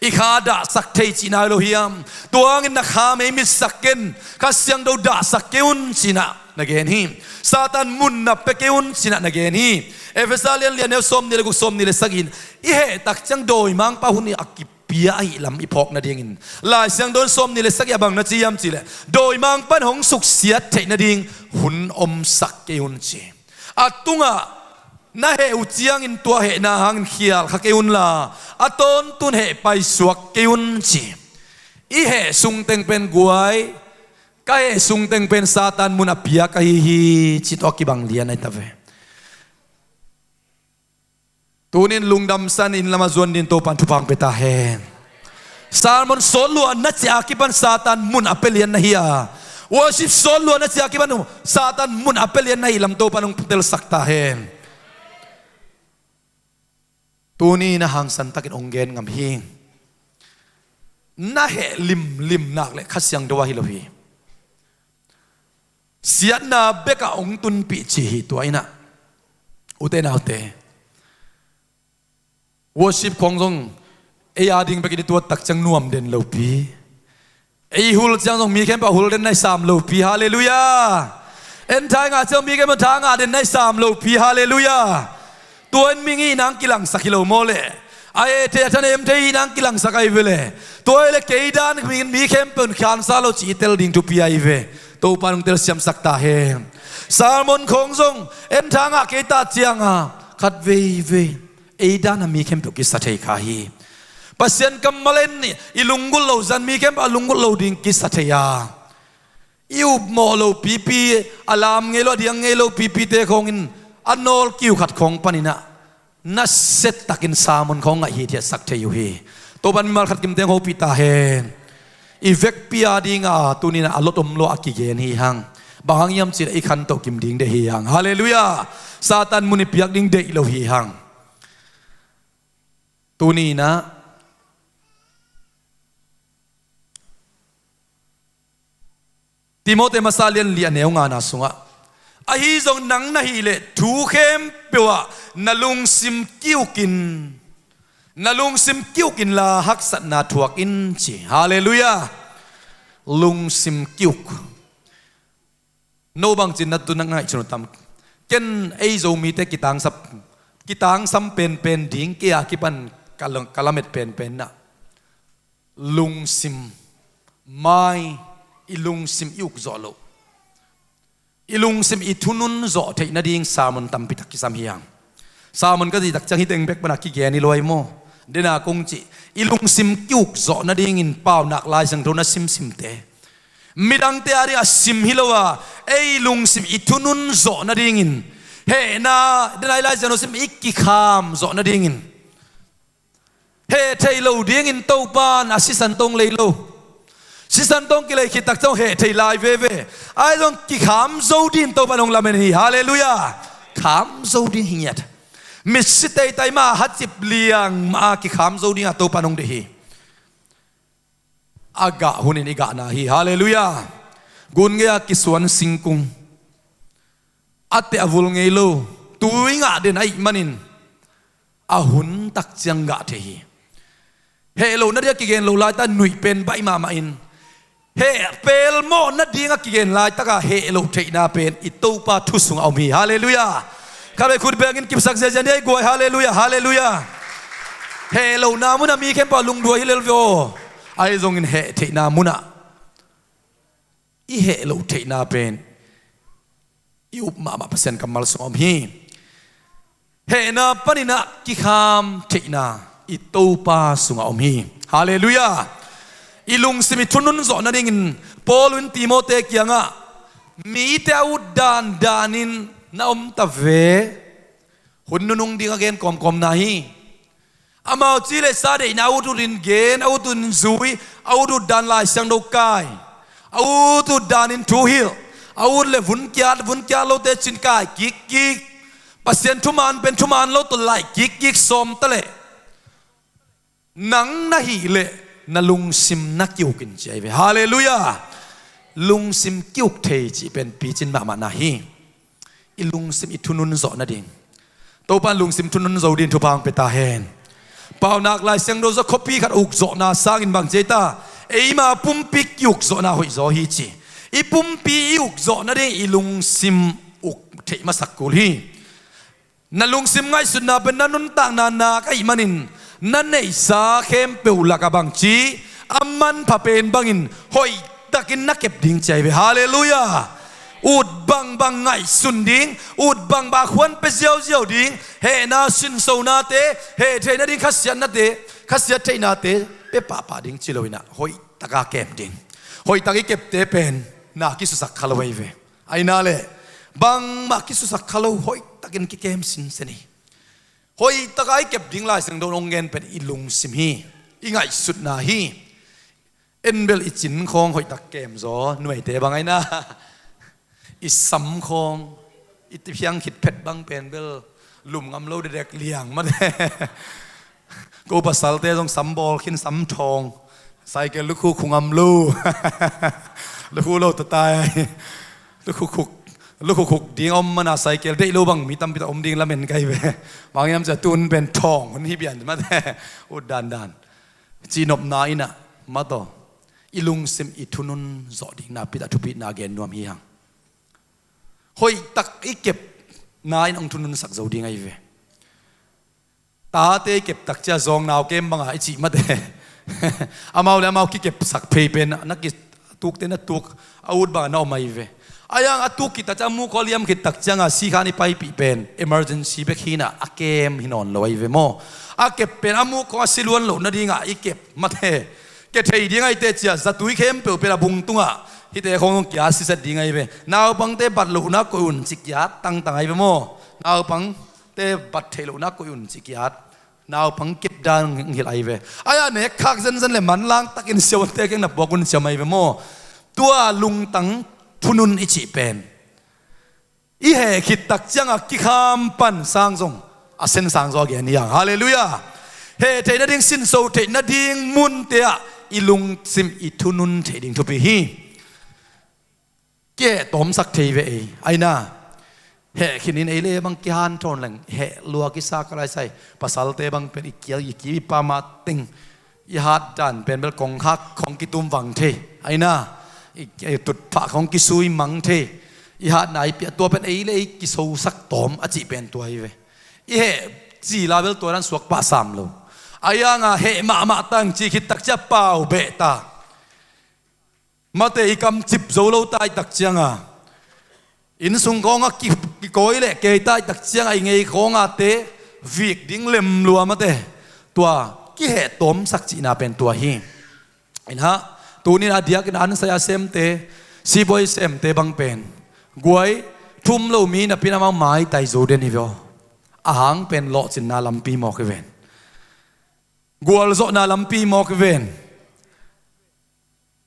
I kha dahsak thei cihna hi lo hiam? Tua hangin na kha mei mitsak ken, Kha Siangtho dahsak kei un cinah na gen hi. Satan mun na pia kei un cinah na gen hi. Efesa lian lian neu sawm nih le guk, sawm nih le sagih in i heh tak ciang dawimangpa hun a kipia ahih lam i phawk nadingin Lai Siangtho in sawm nih le sagih a bang na ci hiam cihleh, dawimangpa in hong suksiat theih nading hun omsak kei un ci. A tungah na heh uh ciangin tua hehna hangin khial kha kei unla, a tawntun heh paisuak kei un ci. I heh sungteng pen guai, ka heh sungteng pen Satan mun a piak ahi hi, ci tawh a kibang lian ahi ta ve. Tunin lungdamsan in lam a zuan din Topa in thupha hong pia ta hen. Sermon sawt luat na ciah a kipan Satan mun a pia lian na hi a, worship sawt luat na ciah a kipan Satan mun a pia lian na hi lam Topa in hong telsak ta hen. Tuni na hangsan takin hong gen ngam hi. Na heh limlim nak le Kha Siangtho ahi lo hi. Siatna bekah hong tunpih ci hi tua inah. Ute naute, worship khong zong ei a ding bekin i tuat tak ciang nuam den lopi. Ei hul ciang zong mi khempeuh a hul den na i sam lopi. Halleluiah. En tha i ngah ciang mi khempeuh tha ngah den na i sam lopi. Halleluiah. Tua in mi ngih nang kilangsak hi lo maw le? A eh thei a thanem thei hi nang kilangsak ahi ve le. Tua hi le kei dan mi, mi khempeuh in khansa lo ci i tel ding thupi ahi ve. Topa in hong telsiamsak ta hen. Sermon khong zong en tha ngah kei ta cianga khat veivei ei dan a mi khempeuh kisa thei kha hi. Pasian kammal en i lunggulh lo zan mi khempeuh a lunggulh lo ding kisa thei a, i upmawh lo pipi, a lam ngei lo a diang ngei lo pipite khawngin a nawl kiu khat khawng paninah nasia takin sermon khawng ngaih hithiatsak thei uh hi. Topa in mimal khat kimteng hopih ta hen. I vekpi a dinga tuninah a lot om lo a kigen hi hang. Bang hang hiam cihleh i khantoh kim ding deih hi hang. Halleluiah. Satan mun i piak ding deih lo hi hang. Tuninah Timote masa lian li a neu ngana sungah, ahi zong nang na hih leh thu khempeuh ah na lungsim kiukin, na lungsim kiukin la haksatna thuak in ci. Halleluiah. Lungsim kiuk. No bangcin na tu na ngaihsun uh tam? Ken ei Zomite kitangsap, kitangsam penpen ding kei a kipan ka, ka lamet penpen nah lungsim, mai, i lungsim i uk zawh loh, i lungsim i thunun zawh theih nading sermon tampitak kisam hi hang. Sermon ka cih tak ciang hih teng bek pana kigen hi lo ahi maw? Dena kong cih, i lungsim kiuk zawh nadingin paunak Lai Siangtho na simsimte, midangte a ding a sim hi lo a, ei lungsim i thunun zawh nadingin hehna, dena i Lai Siangtho sim i kikham zawh nadingin, heh theih loh dingin Topa in a sisan tawh hong lei lo. Sisan tawh hong kilei khit tak ciang heh thei lai veve. Ahi zong kikham zo dingin Topa in hong lamen hi. Halleluiah. Kham zo ding hi ngiat. Mitsi teitai mah a, hacip liang mah a kikham zo dinga Topa in hong deih hi. A gah hunin i gahna hi. Halleluiah. Gun gei-a kisuan singkung, a teh a vul ngei lo, tui ngah den ahih manin a hun tak ciang gah thei hi. Heh loh nading a kigen loh laitak nuih pen baih mahmah in, heh pelmawh nading a kigen laitaka heh loh theihna pen i Topa thu sungah om hi. Halleluiah. Khatvei khut bengin kipsak ziazia ni ei guai. Halleluiah, halleluiah. Heh lohna munah mi khempeuh a lungduai hi lel ve aw. Ahi zongin heh theihna munah i heh loh theihna pen i up mahmah Pasian kammal sungah om hi. Hehna paninah kikham theihna i Topa sungah om hi. Halleluiah. I lungsim i thunun zawh nadingin Paul in Timote kiangah mite a ut dandanin na om ta ve. Hun nunung ding a gen kawmkawmna hi. Amau ci le sa deihna a ut utin gen, a ut utin zui, a ut ut dan Lai Siangtho kai, a ut ut danin thu hilh, a ut le vun kiat, vun kiat lote cin kai kikkik. Pasian thuman pen thuman lo tawh laih kikkik sawm ta leh, nang na hih leh na lungsim na ki-uk in ci ahi ve. Halleluiah. Lungsim ki-uk thei cih pen picin mahmah na hi. I lungsim i thunun zawh nading, Topa in lungsim thunun zo dingin thupha hong pia ta hen. Paunak Lai Siangtho zaw khuapi khat a ukzawhna sangin bang ci ahi ta? Eima pumpi ki-ukzawhna hoihzaw hi ci. I pumpi i ukzawh nading i lungsim uk theih masak kul hi. Na lungsim ngaihsutna pen na nuntakna nak ahih manin na neihsa khempeuh lakah bangci a manpha pen bangin hoihtakin na kep ding ci ahi ve. Halleluiah. Ut bangbang ngaihsun ding, ut bangbang a khuan pia ziauziau ding, hehna sinsonate, heh theih nading khasiatnate, khasiat theihnate pia pahpah ding ci loinah hoihtaka kem ding. Hoihtak i kepte pen na kisusak kha lo ahi ve. Aina le bangmah kisusak kha lo, hoihtakin kikem sinsen hi. Hoihtaka i kep ding Lai Siangtho in hong gen pen i lungsim hi, i ngaihsutna hi. En bel i cin khawng hoihtak kemzaw, numeite bang aina. I sam khawng i tiphiang khit phet bang pen bel lum ngam lo dedek liang mate. Ko pasalte zong sam bawl khin, sam thawng. Cycle lukhu khu ngam lo. Lukhu lo tatai. Lukhu khuk, lukhu khuk ding a om mana cycle deih lo bang mi tampi tak om ding lamen kai ve. Bang hiam cia tun pen thawng hun hi bian mate. Ut dandan. Cihnopna inah mataw, i lungsim i thunun zawh ding na pita thupitna gen nuam hi hang. Hoihtak i kepna in hong thununsak zo ding ahi ve. Tate i keptak cia zawng nau kem banga i cih mate. Amau le amau kikepsak phei pen na kitukte na tuk a ut banga na om ahi ve. A yang a tuk khittak cia a mukhua liam khittak cianga sikhan i paipih pen emergency bek hinah a kem hi nawn lo ahi ve maw? A kep pen a mukhua a si luan loh nadingah i kep mate. Kethei ding ahi teh cia zatui khempeuh pen a bung tungah hihte khawng zong kiat siset ding ahi ve. Naupangte bat lohna koih un ci kiat tangtang ahi ve maw? Naupangte bat theih lohna koih un ci kiat. Naupang kepdan hong hilh ahi ve. Ai-ah nekkhak zenzen le manlang takin siavuante keng na puak un ciam ahi ve maw? Tua lungtang thunun i cih pen i heh khittak cianga kikham pan sang zong a sen sang zaw a gen hi hang. Halleluiah. Heh theih nading, sinso theih nading munte ah i lungsim i thunun theih ding thupi hi. Kiheh tawmsak thei ve ei. Aina, heh khinin ei le bang kihanthawn leng heh lua kisa ka laisai. Pasalte bang pen i kial i kim i pama teng i hat dan pen bel kongkhak khawng kitum vang thei. Aina, i, i tutphah khawng kisui mang thei. I hatna i piah tua pen ei le ei kisosak tawm a cih pen tua hi ve. I heh cila bel tua dan suak pah sam lo. A yanga heh mahmah tang ci khittak cia pau beh ta. Mate i kam cip zo lo ta i tak cianga, innsung khawnga ki, kikawi le kei ta i tak cianga i ngei khawnga te vik ding lem lua mate. Tua kiheh tawmsak cihna pen tua hi. Inah, tunin a diakin ansaya semte, sibawi semte bang pen guai thum lo mi napin amau maitai zo den hi veo. A hang pen lawhcinna lampi mawk hi ven. Gualzawhna lampi mawk hi ven.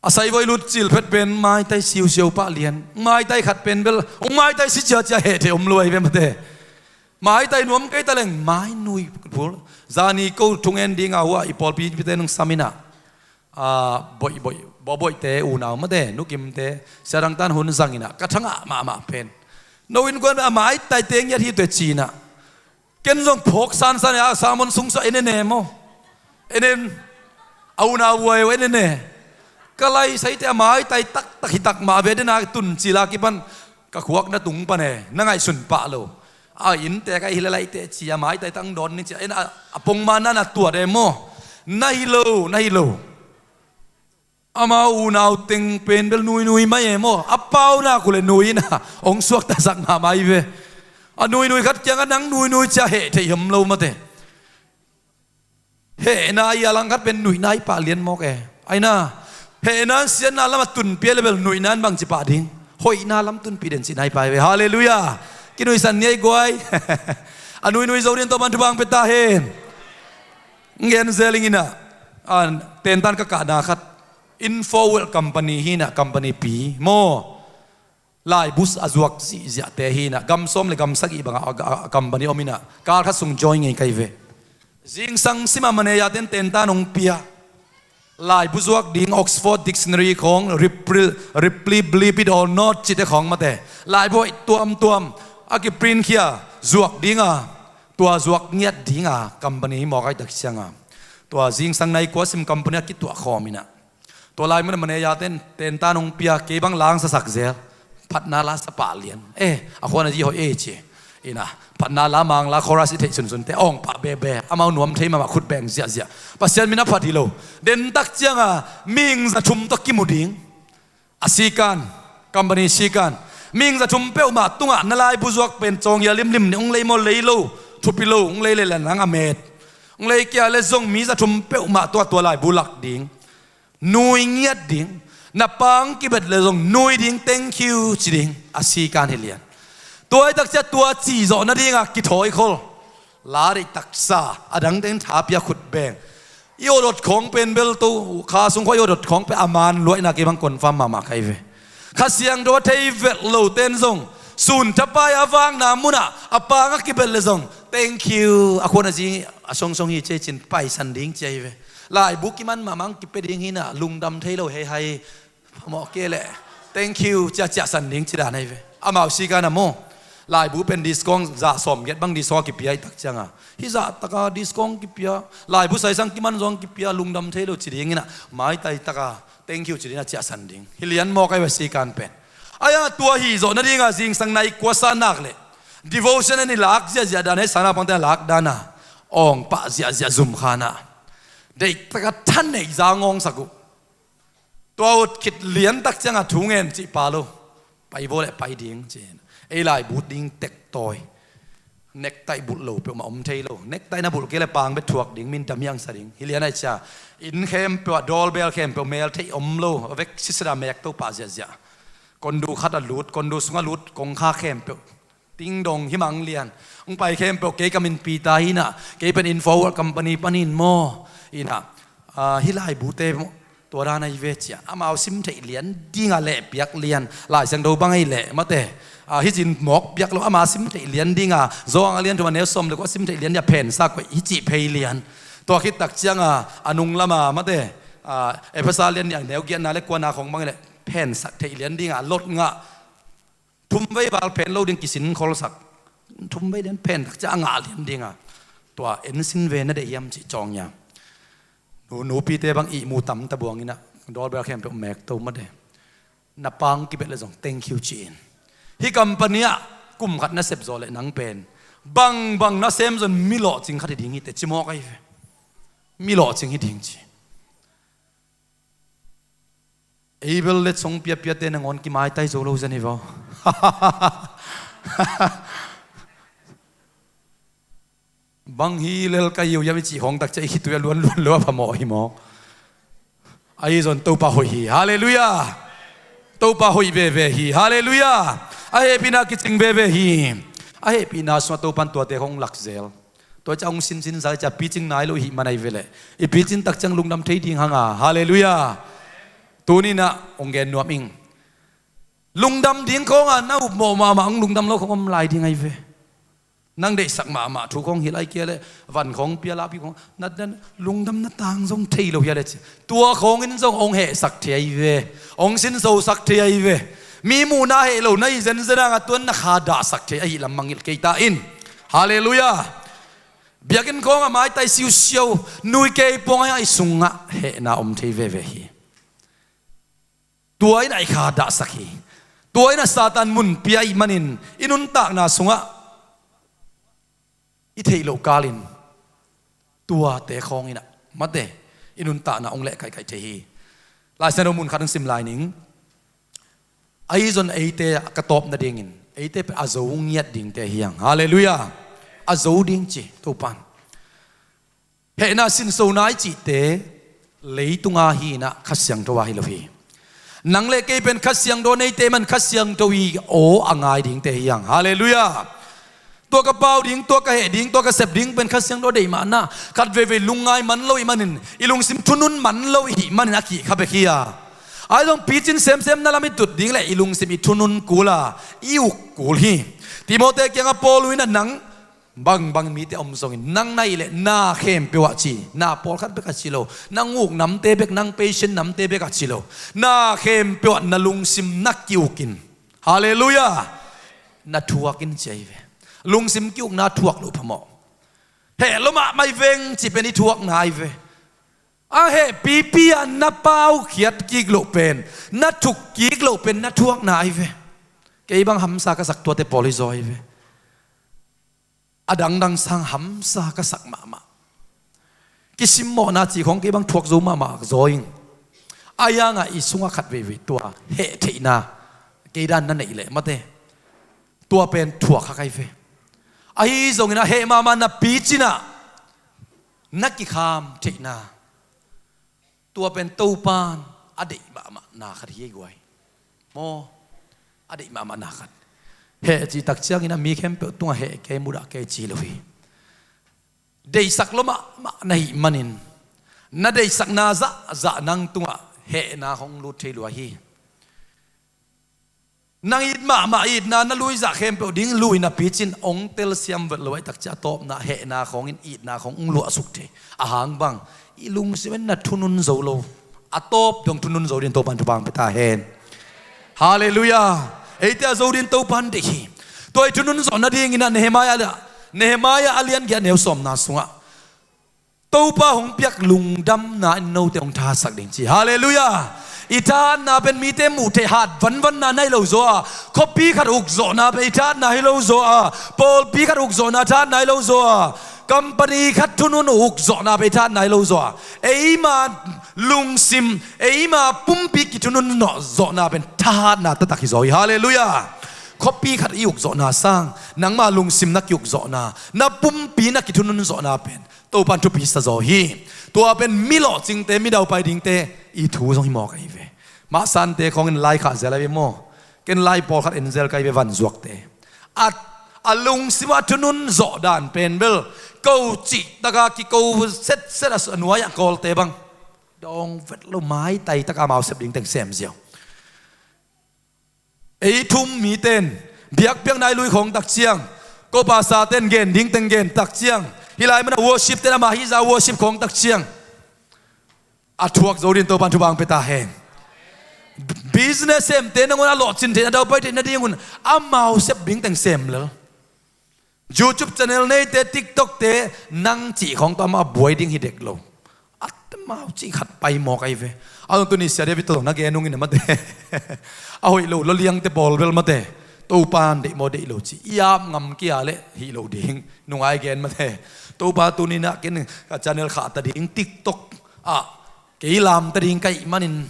A saivawi lut cil phet pen maitai siusiau pah lian. Maitai khat pen bel hong maitai si ciacia heh thei om luai ve mate. Maitai nuam kei ta leng mai nui pul. Zani ko thungen dinga hua i pawlpi pite nung saminah, a, boih boih, bawboihte unau mate, nukimte siadangtan hun zanginah ka thangah mahmah pen, no innkuan a maitai teng ngiat hi tuai cinah. Ken zong phawk sansan a, sermon sung suah en en e maw? En en. A unau buai uh en en e. Ka laisaite a maitai taktak hitak mah ve dena tun cila kipan ka khuak na tung pan e, na ngaihsun pah lo. A innte ka hi lelaihte ci a maitai tang dawn ni ci a en a, a pongman na na tuat e maw? Na hi lo, na hi lo. Amau unau teng pen bel nuinui mai e maw? A paunak uh le nui ina hong suaktasak mahmah hi ve. A nuinui khat kiangah nang nuinui cia heh theih hiam lo mate. Hehna i a langkhat pen nuihna i pah lian mawk e. Aina, hehna in siatna lamah tunpia le bel nuihna in bangci pah ding? Hoihna lam tunpih den cihna i pah hi ve. Halleluiah. Kinuisan ni ei guai. A nuinui zo dingin Topan thupha hong pia ta hen. Ngen zeling inah, a, tentan ka kahna khat, Info World Company hi inah, company pi maw. Laibu a zuak zihziahte hi inah, gam sawm le gam sagih bangah a, a, a company om inah, kal khat sung join ngei ka hi ve. Zingsang simah manager ten tentan hong pia. Laibu zuak ding Oxford Dictionary khawng, Repli-, Repli Believe It or Not cihte khawng mate, laibu hoih tuamtuam a kiprint khia, zuak dinga, tua zuak ngiat dinga company hi mawk ahih tak cianga, tua zingsang nai kua sim company a kituah khawm inah, tua lai munah manager ten tentan hong pia, kei bang langsasak zel. Phatna la sa pah lian. Eh, a khuan a zi hoih e ci. Inah, phatna la, mang la, chorus i theih sunsunte awng pah bebe, amau nuam thei mahmah, khut beng ziahziah. Pasian min a phat hi lo. Dentak cianga mihing za thum tawh kimu ding. A sikan, company sikan, mihing za thum peuhmah tungah na laibu zuak pen cawng hia limlim ni, hong lei maw lei lo, thupi lo, hong lei le la nang a met. Hong lei kia le zong mi za thum peuhmah tungah tua laibu lak ding. Nui ngiat ding, na pang kibet le zong nui ding, thank you ci ding, a sikan hi lian. Tua hi takcia tua cihzawh nadinga kithawi khol. La deih taksa, a dangte in tha pia, khut beng. I awdot khawng pen belto, kha sung khawng i awdot khawng pen a man luaina kei bang confirm mahmah ka hi ve. Kha Siangtho a thei velh lote in zong, sun thapai a vakna munah a pang a kibet le zong, thank you, a khuan a zi a songsong hi ci cin paisan ding ci ahi ve. Laibu kiman mahmah hong kipia ding hi inah, lungdam thei lo hei hai. Phamawh kei leh, thank you, ciahciah san ding ci dan ahi ve. Amau sikan a maw. Laibu pen discount zah sawmgiat bang discount a kipia ahih tak cianga, hih zah taka discount kipia, laibu saisang kiman zong kipia, lungdam thei lo ci ding inah, maitai taka thank you ci ding inah, ciahsan ding. Hi lian mawk ahi ve sikan pen. Ahi a tua hih zawh nadinga zingsang nai kua sa nak leh, devotion a ni lak ziahziah dan, hei sana pangte a lak dana awng pah ziahziah zum khanah, deih taka than neih za ngawngsak uh. Tua ut khit lian tak cianga thu ngen cih pa lo. Pai vaw le pai ding ci. Ei laibu ding tek tawi. Necktie bulh lo peuhmah om thei lo. Necktie na bulh kei le pang bek thuak ding, minta miangsa ding. Hi lian ahi cia. Inn khempeuh ah, doorbell khempeuh mel theih om lo. A vek sisada mek to pah ziahziah. Condo khat a lut, condo sungah lut, kongkha khempeuh. Ding dong hi mang lian. Hong pai khempeuh kei ka min Peter hi inah, kei pen Info World Company panin maw. Inah, ah, hih laibute maw, tua dan ahi ve cia. Amau sim theih lian dinga leh piak lian. Lai Siangtho bang ahi leh mate. Ah, hih cin mawk piak lo, ama sim theih lian dinga. Zawng a lian thum a neu sawm le kua sim theih lian dinga phensak koih, hih cih phei lian. Tua khit tak cianga, a nung lama mate. Ah, Efesa lian nih a neu giatna le kuana khawng bang ahi leh phensak theih lian dinga, lot ngah. Thum vei val phen lo ding kisin kholsak. Thum vei lian phen tak cia a ngah lian dinga. Tua en sin ve na deih hiam cih cawng ia. Nu, nupite bang ihmu tam ta buang inah. Doorbell khempeuh mek to mate. Na pang kibet le zong thank you ci-in. Hih company ah kum khat na sep zaw leh nang pen, bangbang na sem zong mi lawhcing khat hi ding hi teh ci mawk ahi ve. Mi lawhcing hi ding ci. Abel le Song piapiate nangawn kimaitai zo lo zen hi vaw. Bang hi lel ka hiu hiam i cih khawng tak cia i khitui a luanluan lo a phamawh hi maw? Ahi zong Topa hoih hi. Halleluiah. Topa hoih veve hi. Halleluiah. A hehpihna kicing veve hi. A hehpihna sungah Topan tuate khawng lak zel. Tua cia hong sinsin sa cia picing nai lo i hih man ahi ve leh, i picing tak ciang lungdam thei ding hanga. Halleluiah. Tuni inah hong gen nuam ing. Lungdam ding khawnga na upmawh mahmah hong lungdam lo khawng om lai ding ahi ve. Nang deihsak mahmah thu khawng hilh ai kia leh, van khawng pia, lahpi khawng na, na lungdam na tang zong thei lo hia leh ci. Tua khawngin zong hong hehsak thei ahi ve. Hong sinsosak thei ahi ve. Mi muhna heh lo na hi zenzen hanga tuan na kha dahsak thei ahi lam mangngilh kei ta in. Halleluiah. Biakinn khawngah maitai siusiau, nui kei puang ahi a i sungah hehna om thei veve hi. Tua inah i kha dahsak hi. Tua inah Satan mun pia i hih manin i nuntakna sungah i theih loh kalin tuate khawng inah mate i nuntakna hong leh kaihkaih thei hi. Lai Siangtho mun khat hong sim lai ning. Ahi zong eite ka tawp nadingin eite pen a zo ngiat dingte hi hang. Halleluiah. A zo ding ci Topan. Hehna sinso nai cihte leitunga hi inah Kha Siangtho a hi lo hi. Nang le kei pen Kha Siangtho neite man Kha Siangtho i aw a ngai dingte hi hang. Halleluiah. Tua ka pau ding, tua ka heh ding, tua ka sep ding pen Kha Siangtho a deih mahna. Khat veivei lungngai man lo ih manin, i lungsim thunun man lo ih manin a kihkha bek hi a. Ahi zong picin semsem na lam i tut ding le i lungsim i thunun kul a, i uk kul hi. Timoti kiangah Paul in ah nang bangbang mite om zongin nang na hih leh na khempeuh ah ci, na pawlkhat bek ah ci lo, nang uk namte bek, nang patient namte bek ah ci lo, na khempeuh ah na lungsim na ki-uk in. Halleluiah. Na thuak in ci ahi ve. Lungsim ki-ukna thuak loh phamawh. Heh lo mahmah hi veng cih pen i thuakna ahi ve. A hehpipi ah na paukhiat kik loh pen, na thuk kik loh pen na thuakna ahi ve. Kei bang hamsa ka sak tuate pawl hi zaw ahi ve. A dangdang sang hamsa ka sak mahmah. Kisimmawhna cih khawng kei bang thuak zo mahmah zaw ing. A iangah i sungah khat veivei tua heh theihna kei dan na neih leh mate, tua pen thuak kha kai ve. Ahi zongin a heh mahmah na picin ah na kikham theihna, tua pen Topan a deih mahmahna khat hi ei guai. Maw, a deih mahmahna khat. Heh cih tak ciangin a mi khempeuh tungah heh kei, mudah kei ci lo hi. Deihsak lo mahmah na hih manin, na deihsakna zahzah nang tungah hehna hong lut thei lua hi. Nang it mahmah itna na luizah khempeuh ding lui na picin ong telsiam vet lo ahi tak ciah a tawpna hehna khawngin itna khawng ong luahsuk thei. Ahang bang, i lungsim in na thunun zo lo. A tawp dong thunun zo din Topan thupha hong pia ta hen. Halleluiah. Eite a zo din Topan deih hi. Tua i thunun zawh nadingin ah Nehemiah, Nehemiah a lian giat neu sawmna sungah Topa hong piak lungdamna in note hong thahatsak ding ci. Halleluiah. I thahatna pen mite muh theih hat vanvanna na hi lo zaw a, khuapi khat ukzawhna pen i thahatna hi lo zaw a, pawlpi khat ukzawhna thahatna hi lo zaw a, company khat thunun ukzawhna pen i thahatna hi lo zaw a, eima lungsim, eima pumpi kithunun zawhna pen thahatna taktak hi zaw hi. Halleluiah. Khuapi khat i ukzawhna sang, nangma lungsim na kiukzawhna, na pumpi na kithunun zawhna pen Topan thupi sa zaw hi. Tua pen mi lawhcingte, mi daupai dingte i thu zong hi mawk ahi ve. Mahsante khawngin lai khah zel ahi ve maw. Ken lai pawlkhat en zel ka hi ve, vanzuakte. A, a lungsim a thunun zawh dan pen bel ko cih taka kiko setset a nuai a Kawlte bang dawng vet lo, maitai taka amau sep ding teng sem ziau. Ei thum miten biakpiakna i lui khawng tak ciang, ko pasa ten gen ding teng gen tak ciang, hih lai mana worship ten ama hih za worship khawng tak ciang, a thuak zo din Topan thupha hong pia ta hen. Business semte nangawn a lawhcin theihna, daupai theihna dingun amau sep ding teng sem lel. YouTube channel neite, TikTok te, nang cih khawng tawh amah a buai ding hi dek lo. A tamau cih khat pai mawk ahi ve. A zong tuni sia David tawh zong na gen ung in a mate. A hoih lo lawliangte pawl bel mate, Topan deih maw deih lo cih i ap ngam kia leh hih lo ding. Nungai gen mate. Topa tuni nah ken ka channel khah ta ding, TikTok ah kei lam ta ding ka hih manin.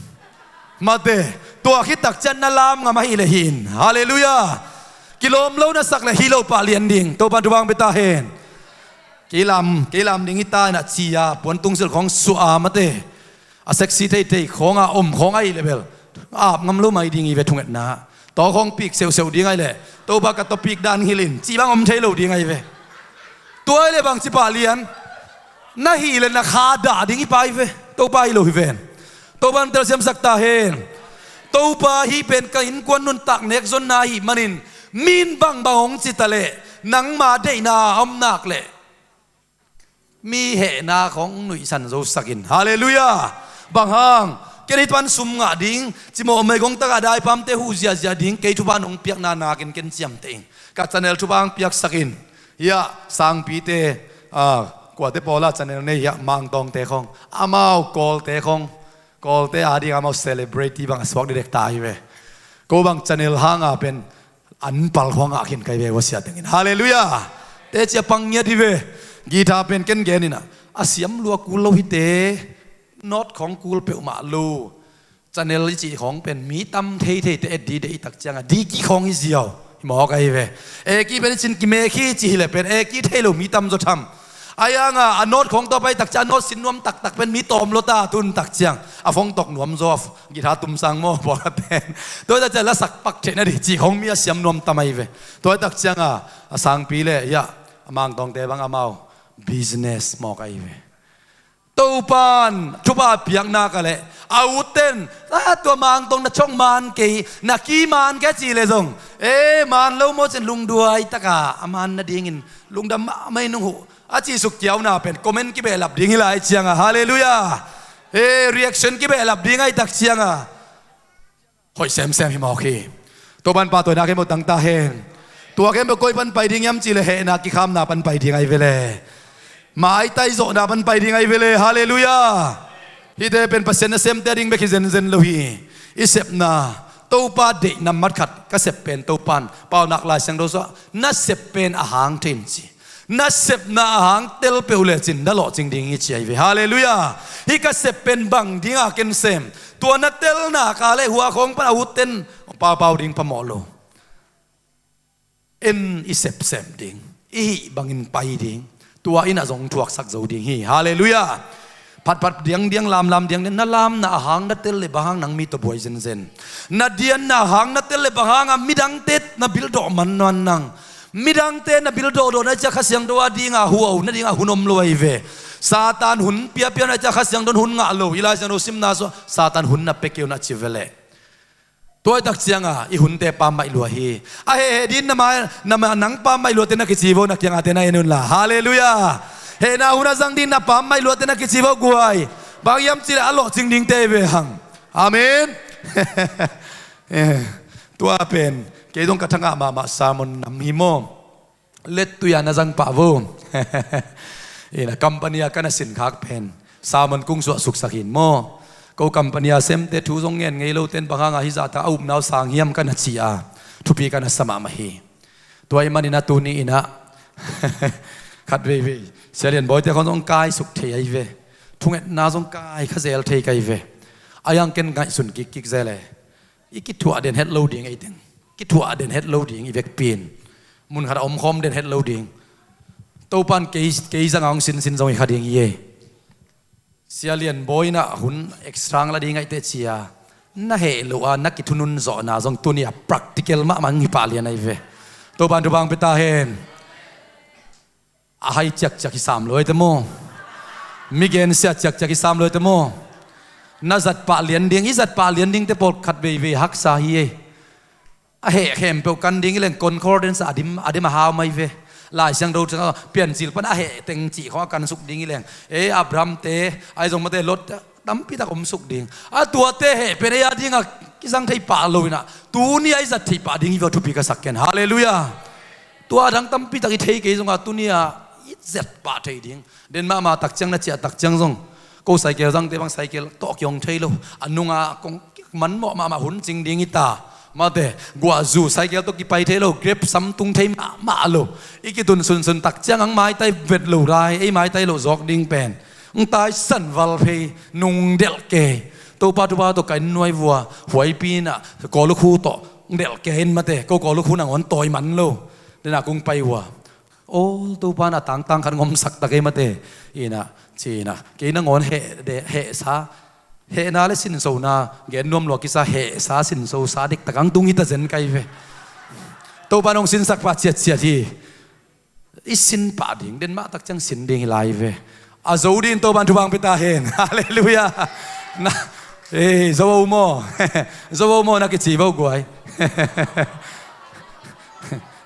Mate, tua khit tak ciang na lam ngam ahih leh hi in. Halleluiah. Kilawm lo na sak leh hi lo pah lian ding. Topan thupha hong pia ta hen. Kei lam, kei lam ding hi ta in a ci a, puan tungsilh khawng suah a mate, a sexy theithei khawng a om khawng ahih leh bel ap ngam lo mai ding hi ve thungetna. Taw khawng pik seuhseuh ding ahih leh, Topa ka taw pik dan hilh in, cih bang om thei lo ding ahi ve. Tua ahih leh bang ci pah lian? Na hih leh na kha dah ding hi pah hi ve. Topa hi lo hi ven. Topa hong telsiamsak ta hen. Topa hih pen ka innkuan nuntak nekzonna ahih manin, min bangbang hong ci ta leh nangma deihna a om nak leh mi hehna khawng nuihsan zosak in. Halleluiah. Bang hang? Ken hih pan sum ngah ding, cimawh meigong takah daipamte huh ziahziah ding, kei thupha nong piakna nakin ken ciamteh ing. Ka channel thupha hong piaksak in. Hiah sangpite, ah, kuate pawla channel nei hiah, mangtawngte khawng, amau Kawlte khawng, Kawlte ading amau celebrity bang a suak didek ta hi ve. Ko bang channel hanga pen an pal khua ngah khin kai ve, ua sia tengin. Halleluiah. Teci a pang ngiat hi ve. Guitar pen ken gen inah, a siam lua kul lo hite, note khawng kul peuhmah lo. Channel i cih khawng pen mi tam thei theite et dide i tak cianga diki khawng hi ziau. Hi mawk ahi ve. Eki pen i cin kimek hi ci hileh pen eki thei lo mi tam zaw tham. Ahi hanga a note khong tawh pai takciang a note sin nuam taktak pen mi tawm lua ta, tun takciang a phone tawk nuam zaw, guitar tumsang maw, bawlkhat pen. Tua hi takciang lasak pak theih nading cih khong mi a siam nuam tam ahi ve. Tua hi takcianga a sangpi le, ya, a mangtawngte bang amau business mawk ahi ve. Topan thupha piakna ka leh a utten, a, tua mangtawng na chong man kei, na ki man kei ci leh zong, e, man lo maw cin lungduai taka a man nadingin lungdam mahmah in hong huh a cih suk kiauna pen comment kibehlap ding hi lai cianga, halleluiah. E, reaction kibehlap ding ahi takcianga hoih semsem hi mawk hi. Topan pahtawina khempeuh tang ta hen. Tua khempeuh koi pan pai ding hiam cih leh hehna kikhamna pan pai ding ahi ve le, maitai zawhna pan pai ding ahi ve le, halleluiah. Hihte pen Pasian nasemte a ding bek hi zenzen lo hi. I sepna, Topa deihna mat khat, ka sep pen Topan, Paunak Lai Siangtho sungah na sep pen a hang thei in ci. Na sepna a hang tel peuh lecin na lawhcing ding hi ci ahi ve, halleluiah. Hih ka sep pen bang dinga ken sem? Tua na telna ka leh hua khong pan a utten paupau ding phamawh lo. En i sepsep ding, i hih bangin pai ding, tua in a zong thuaksak zo ding hi, halleluiah. Phatphat diangdiang, lamlam diangdiang, na lamna a hang na tel leh bang hang nang mi tawh buai zenzen? Na dianna a hang na tel leh bang hanga midangte na bildawh man nuam nang? Midangte na bildawhdawh na ciah Kha Siangtho a dinga huau na dinga hun om lo ahi ve. Satan hun piapia na ciah Kha Siangtho hun ngah lo. I Lai Siangtho simna sungah Satan hun na pia kei un a ci ve leh. Tua hi takcianga i hunte pammaih lua hi. A hehheh ding na ma, na ma, nang pammaih luate na kici vo, na kiangahte na en unla. Halleluiah. Hehna hun a zang ding na pammaih luate na kici vo guai. Bang hiam cih leh a lawhcing dingte hi ve hang. Amen. Eh, tua pen kei zong ka thangah mahmah sermon nam hi maw. Lettui-a na zang pah vo. Ina company-a ka na sinkhak pen sermon kung suah suksak hi maw. Ko company-a semte thu zong ngen ngei loten bang hanga hih zahta a upna uh sang hiam ka na ci-a thupi ka na sa mahmah hi. Tua ahih manin a tuni inah khat veivei Sia Lian Bawite khong zong kaisuk thei ahi ve. Thungetna zong kai kha zel thei ka hi ve. A yang ken ngaihsun kikkik zel e. I kithuah den het lo ding, eiteng kithuah den het lo ding, i vekpi in mun khatah omkhawm den het lo ding. Topan kei, kei zanga hong sinsin zong hi kha ding hi ei. Sia Lian Bawi inah hun extra la ding ahi teh cia na heh loh a na kithunun zawhna zong tuni-a practical mahmah hi pah lian ahi ve. Topan thupha hong pia ta hen. A hai ciakciak hi sam lo ahi te maw? Mi gensia ciakciak hi sam lo ahi te maw? Na zat pah lian ding, i zat pah lian dingte pawlkhat veivei haksa hi ei. A heh khempeuh kan ding hi leng concordance a dim, a dim a hau mai ve. Lai Siangtho Piancil pan a heh teng cih khawng a kan suk ding hi leng, ei Abraham-te, ahi zong mate Lot, tampitak om suk ding. A tuate heh pen ei a dinga kizang thei pah lo inah tuni-a i zat thei pah ding hi ve, thupi ka sak ken. Halleluiah. Tua dang tampitak i thei kei zonga tuni-a i zat pah thei ding. Den mahmah takciang na ciah takciang zong ko cycle zangte bang cycle tawh kihong thei lo. A nunga kong manmawh mahmah hun cing ding hi ta. Mate, guahzu cycle tawh kipai thei lo, Grab sam tung thei mahmah lo. I kitun sunsun takciang ang maitai vet lo rai, ei maitai loh zawk ding pen ang taisan val phei, nung delh kei. Topa thupha tawh ka inn nuai vua huaipi inah kawlukhu tawh delh kei in mate, ko kawlukhu nangawn tawi man lo. Denah kung pai vua. Aw, Topa na tangtang khat ngomsak ta kei mate. Inah, ci inah kei nangawn heh de, hehsa, hehna le sinsona gen nuam lua kisa, hehsa sinsosa diktak ang tung hi ta zen ka hi ve. Topa nong sinsak pah ciatciat hi. I sin pah ding, den mah takciang sin ding hi lai ve. A zo dingin Topan thupha hong pia ta hen. Halleluiah. Na, ei, zo o maw? Zo o maw na kici vo guai.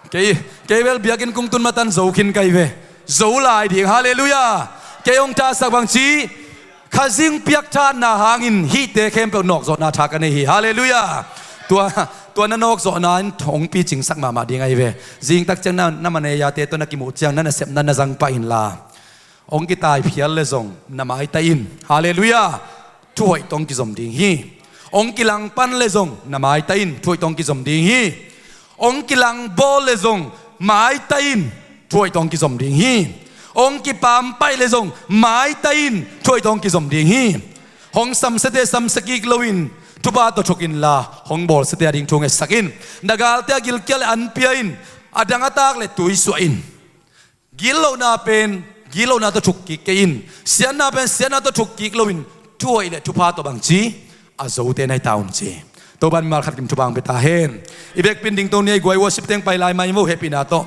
Kei, kei bel biakinn kung tun matan zo khin ka hi ve. Zo lai ding. Halleluiah. Kei hong thasak bangci, Khazing piakthatna hangin hihte khempeuh nawkzawhna tha ka nei hi. Halleluiah. Tua, tua na nawkzawhna in hong picingsak mahmah ding ahi ve. Zingtak ciang na, na manei-ate tawh na kimuh ciang na nasepna na zang pah inla, hong kitaiphial le zong na maitai in, halleluiah, thuhoih tawh hong kizom ding hi. Hong kilangpan le zong na maitai in thuhoih tawh hong kizom ding hi. Hong kilangbawl le zong maitai in thuhoih tawh hong kizom ding hi. Hong kipampaih le zong maitai in thuhoih tawh hong kizom ding hi. Hong samsiate samsia kik loin thupha tawh thuk inla, hong bawlsiate a ding thu ngetsak in. Na galte a gilkial le an pia in, a dang a tak le tui suah in. Gitlohna pen Gitlohna tawh thuk kik kei in. Siatna pen siatna tawh thuk kik loin, thuhoih le thupha tawh bangci, a zote na hi ta un ci. Topa'n mimal khat kim thupha hong pia ta hen. I vekpi-in dingto ni a, i guai worship teng pai lai mai vo, hehpihna tawh.